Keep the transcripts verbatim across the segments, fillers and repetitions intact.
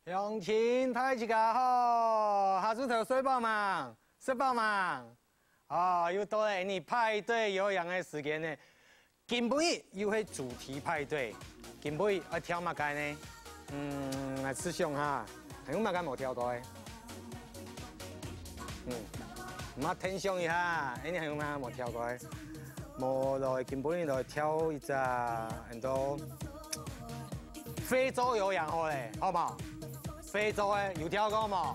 鄉親大自家好，下晝頭睡飽吂？食飽吂？哦，又到了你排隊有氧个時間呢。今晡日又係主題派對，今晡日愛跳麼个呢？嗯，𠊎試想下，還有麼个無跳過个？嗯，毋好聽想一下，你還有麼个無跳過个？無來，今晡日來跳一隻，很多 非洲有氧好咧，好毋好？非洲个有跳過無？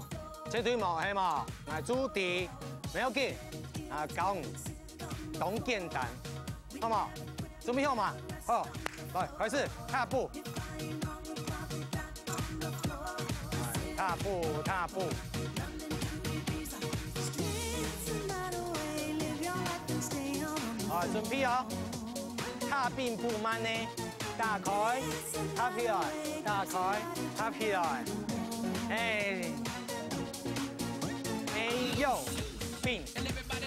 絕對無，係無？來，主題，無要緊，啊，教你，當簡單，好毋好？準備好吂？好，來，開始，踏步。踏步，踏步。好，準備哦。 踏並步慢呢，打開，合起來，打開，合起來。哎，哎，右，併，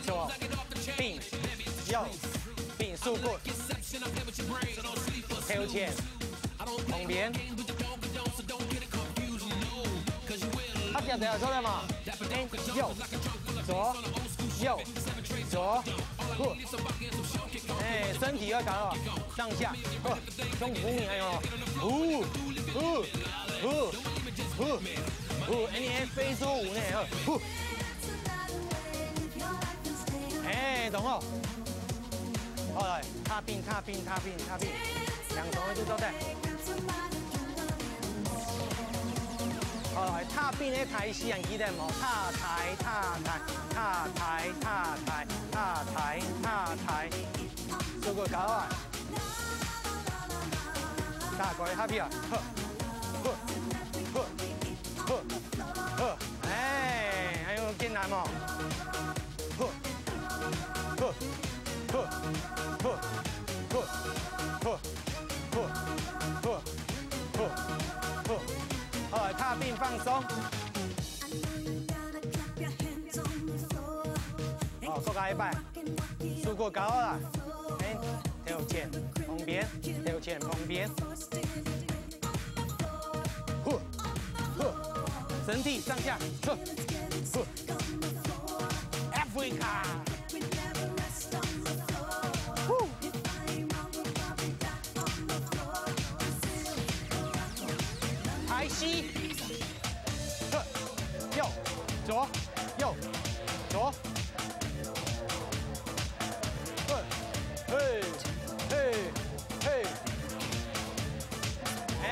左，併，右，併，手骨，頭前，旁邊。合起來，做得嗎？哎，右，左，右，左，呼。 哎，身體要搞到上下，好，像舞女一樣哦，呼，呼，呼，呼，呼，哎，你非洲舞呢，好，呼。哎，懂了。好，來，踏並，踏並，踏並，踏並，兩雙手做得。好，來，踏並个台式還記得無？踏台，踏台，踏台，踏台。 踏台，踏台，做个高啊！打開合起來，好，好，好，好，好，哎，還有艱難無？好，好，好，好，好，好，好，好，好，好，好，好，好，好，踏並放鬆。 哦，過加一擺，手骨搞好啦。哎，頭前，旁邊，頭前，旁邊。呼，呼，身體上下，呼，呼。Africa。呼。抬膝。 呵，右，左，右，左。嘿，嘿，嘿，嘿。哎。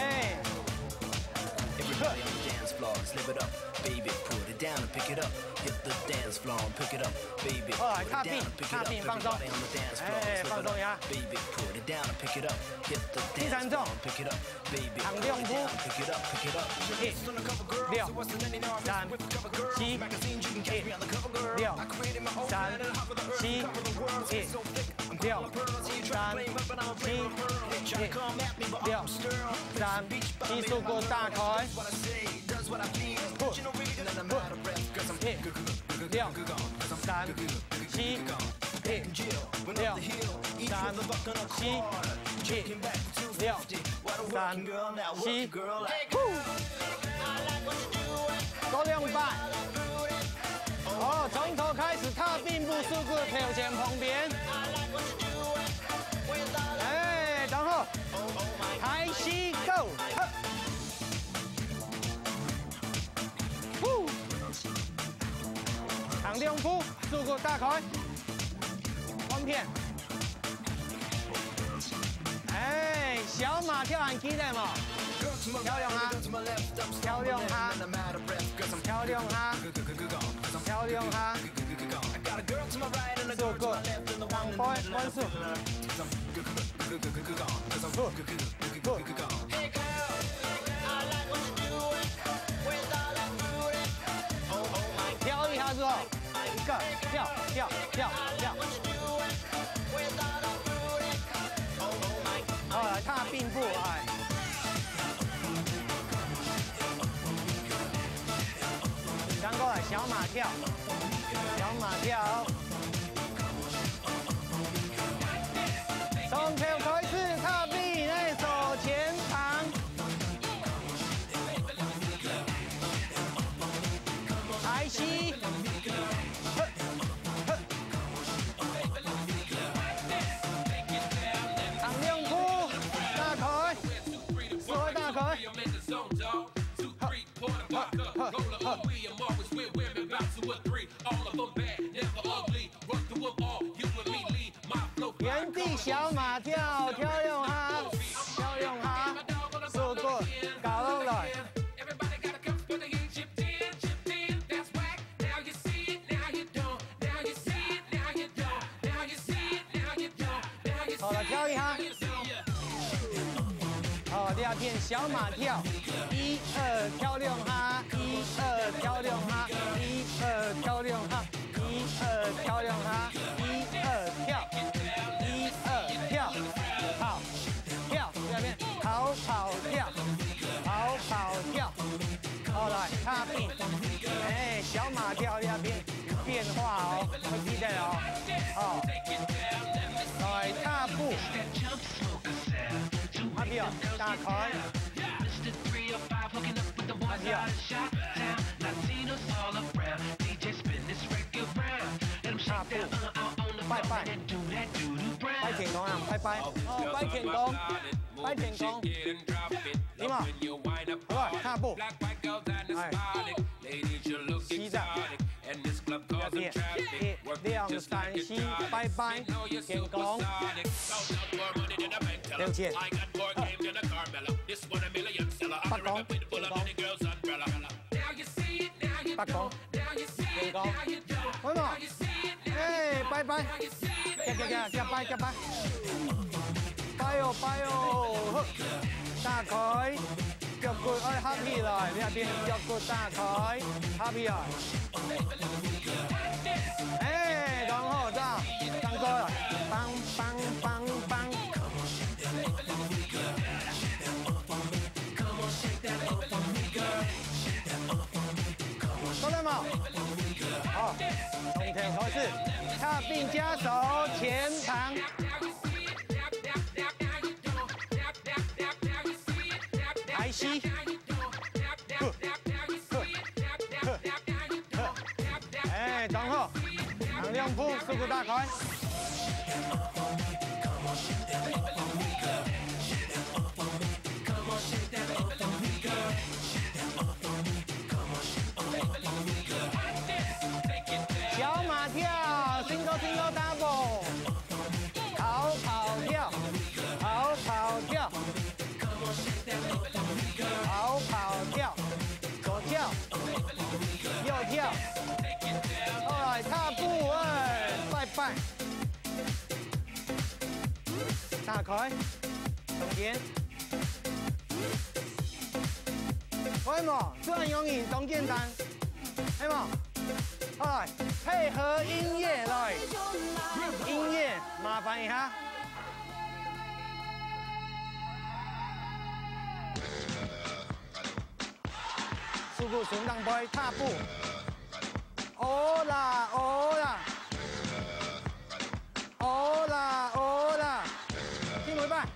Everybody on the dance floor, let's live it up. Baby, put it down and pick it up. Hit the dance floor and pick it up. Baby, 好，來，踏並，踏並，放鬆。哎，放鬆一下。Baby, put it down and pick it up. Hit the dance floor and pick it up. Baby, put it down and pick it up, pick it up. 一，兩，三，四，一，兩，三，四，一，兩，三，四，一，兩，三，四，手骨打開。呼，呼，一，兩，三，四，一，兩，三，四，一，兩，三，四，呼。 多兩擺。哦，從頭開始踏並步，手骨頭前旁邊。哎，當好。抬膝，go！呼！行兩步，手骨打開。換片。 哎，小馬跳還記得無？跳兩下，跳兩下，跳兩下，跳兩下。手骨，上背，換手。呼，呼。跳一下之後， 一個，跳，跳，跳，跳。好，來踏並步，哎。剛過來，小馬跳，小馬跳。從頭開始踏並，哎，手前長。原地小馬跳，跳兩下，跳兩下，手骨搞落來。好了，跳一下。好，第二遍小馬跳，一二跳兩下，一二跳兩下，一二跳兩下。 一二跳兩下，一二跳，一二跳，跑，跳，這邊跑跑跳，跑跑跳。好，來，踏步，哎，小馬跳這邊有變化哦，要記得哦。好，來，踏步，踏步，打開。踏步。 踏步，拜拜，拜天公啊，拜拜。哦，拜天公，拜天公。你嘛，好不好？踏步。哎，膝蓋。一、兩、三、四，拜拜，天公。了解。八公，天公。 八公，天公，看到？哎，拜拜，行行行，行拜，行拜。拜哦，拜哦，好，打開，腳骨愛合起來，你看，腳骨打開，合起來。哎，當好，這樣，唱歌了，梆梆梆梆。 做得無？好，從頭開始，踏步加速，前方。開始。哎，當好，行兩步，速度打開。 小馬跳，single single double，跑跑跳，跑跑跳，跑跑跳，左跳，右跳，好來踏步，哎，拜拜。 打開，中間。會無？雖然容易，當簡單，係無？好來，配合音樂來，音樂，麻煩一下。手骨伸展背，踏步。 Hola, hola. Hola, hola. 聽無一半。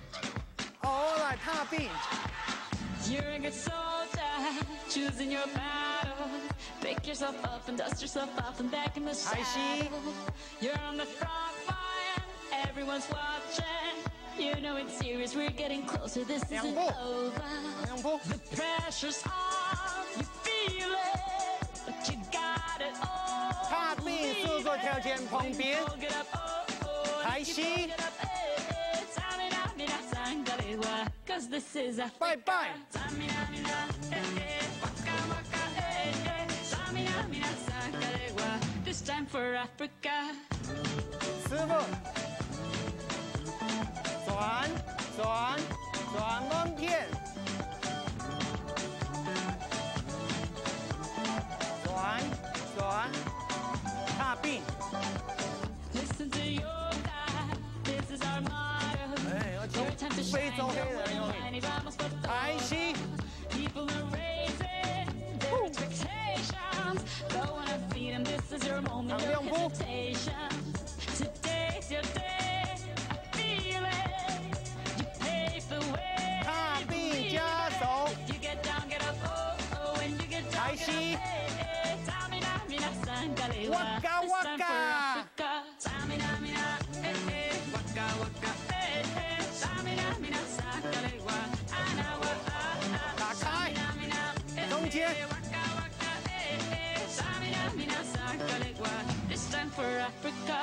Hola，踏步。 You're a good soldier, choosing your battle. Pick yourself up and dust yourself off and back in the 開始。 Saddle. You're on the front line, everyone's watching. You know it's serious, we're getting closer, this 兩步。 Isn't over. 兩步。 The pressure's on, you feel it, but you got it all. 踏步，速度跳前旁邊。 Get up, oh, oh, 開始。 Get up, eh, eh, samina, mina, sangalewa, 'cause this is a 拜拜。 Samina, mina, eh, eh, waka, waka, eh, eh, samina, mina, sangalewa, this time for Africa. 師傅，轉，轉，轉半片。轉，轉，踏步。 Listen to your God, this is our motto. 哎，要從非洲黑人用力。开心。 People are raising their expectations. Go on and feed 'em. This is your moment, no hesitation. Today's your day. Feel it. You pave the way. 踏步加速。 You get down, get up, oh, oh, when you get down, get up, 开心。 Hey, hey, samina, mina, sangalewa. Waka, waka. This time for Africa. Samina, mina, eh, eh, waka, waka, eh, eh, samina, mina, sangalewa, anawa, ah, ah. 打开。接。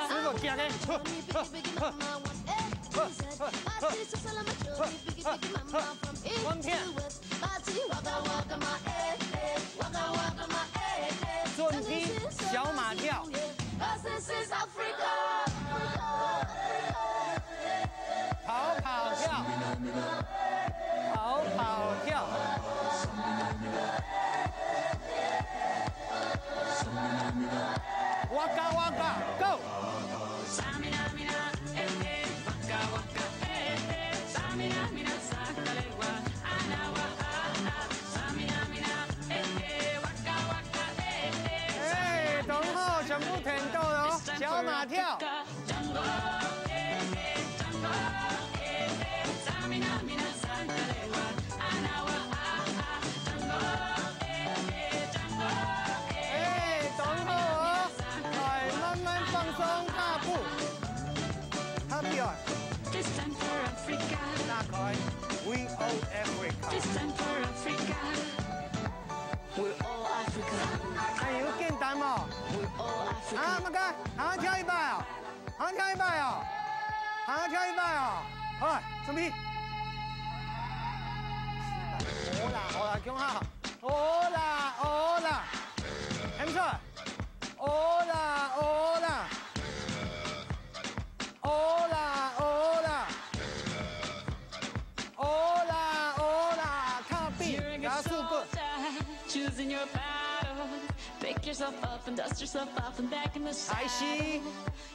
师傅，行个，呵，呵，呵，转片，小马跳。 跑跑跳，跑跑跳。Waka waka，go！哎，同學全部聽到了哦，小馬跳。 哎，等好哦，來，慢慢放鬆踏步。Happy哦。打開，We Are Africa。哎，有簡單無？啊，麼个？還愛跳一擺哦？ 還愛跳一擺哦，還愛跳一擺哦。好，準備。好啦，好啦，共下。好啦，好啦，喊出來。好啦，好啦。好啦，好啦。好啦，好啦，踏步，加速度。Choosing your battle. Pick yourself up and dust yourself off and back in the 開始。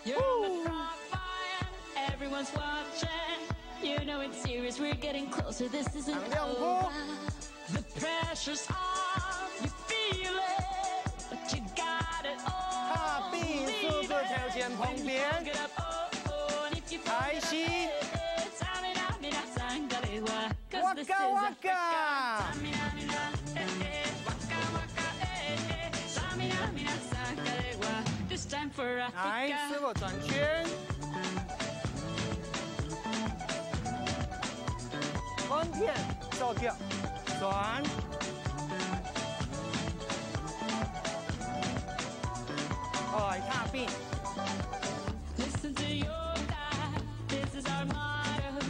You're on the front line, everyone's watching. You know it's serious, we're getting closer, this isn't 兩步。 over. The pressure's on, you feel it, but you got it all. 踏步，速度朝前旁邊。 Believe it. When you don't get up, oh, oh, and if you fall, 開始。 get up, eh, eh, samina, mina, sangalewa. 'Cause this is Africa. Waka waka. Samina, mina, eh, eh, waka waka, eh, eh. Samina, mina, sangalewa. This time for Africa. 來，師傅轉圈。轉圈，左腳，轉。好，來踏步。 Listen to your God, this is our motto.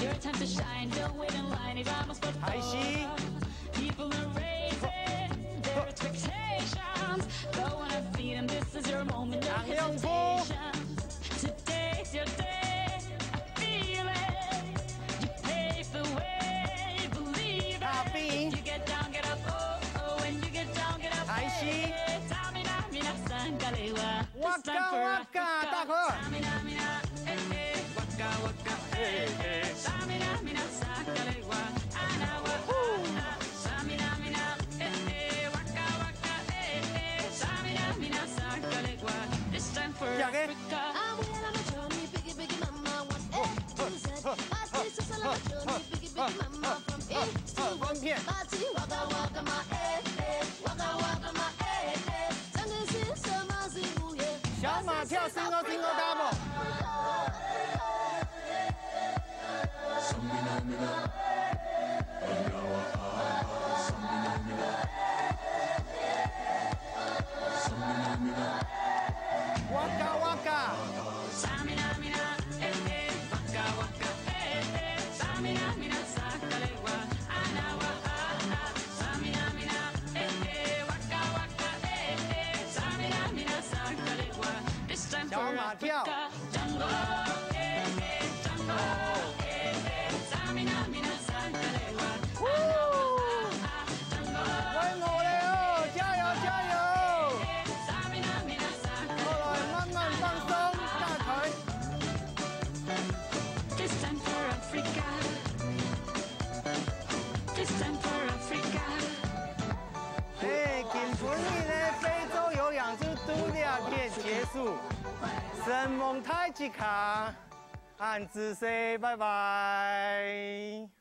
Your time to shine, don't wait in line, y vamos por todo. 開始。 People are raising their expectations. Go on and feed 'em, this is your moment, no 行兩步。 hesitation. Today's your day, feel it. You pave the way, believe it. 踏步。 You get down, get up, oh, oh, when you get down, get up, 開始。 hey, hey, samina, mina, sangalewa. This time for Africa. Waka waka，大哥。 Samina, mina, eh, eh, waka waka, eh, eh. Samina, mina, sangalewa, anawa, ah, ah. Samina, mina, eh, eh, waka waka, eh, eh. Samina, mina, sangalewa. This time for Africa. 行个。 Abuela machoni, biggie, biggie mama, one A to Z. Party, so, so, machoni, biggie, biggie mama, from east to west. 轉片。 Party, waka, waka, ma, eh, eh. Waka, waka, ma, eh, eh. 小馬跳，single，single，double。 Waka waka。 Samina, mina, eh, eh, waka, waka, eh, eh. Samina, mina, sangalewa, anawa, ah, ah. Samina, mina, eh, eh, waka, waka, eh, eh. Samina, mina, sangalewa. This time for Africa. 小馬跳。 Jungle, eh, eh, jungle, eh, eh, samina, mina, sangalewa. Woo! Jungle, 很好了哦，加油，加油！ Samina, mina, sangalewa. 好，來，慢慢放鬆，大腿。 This time for Africa. This time for Africa. 哎，今晡日呢，非洲有氧就到這片結束。承蒙大自家，恁仔細，拜拜。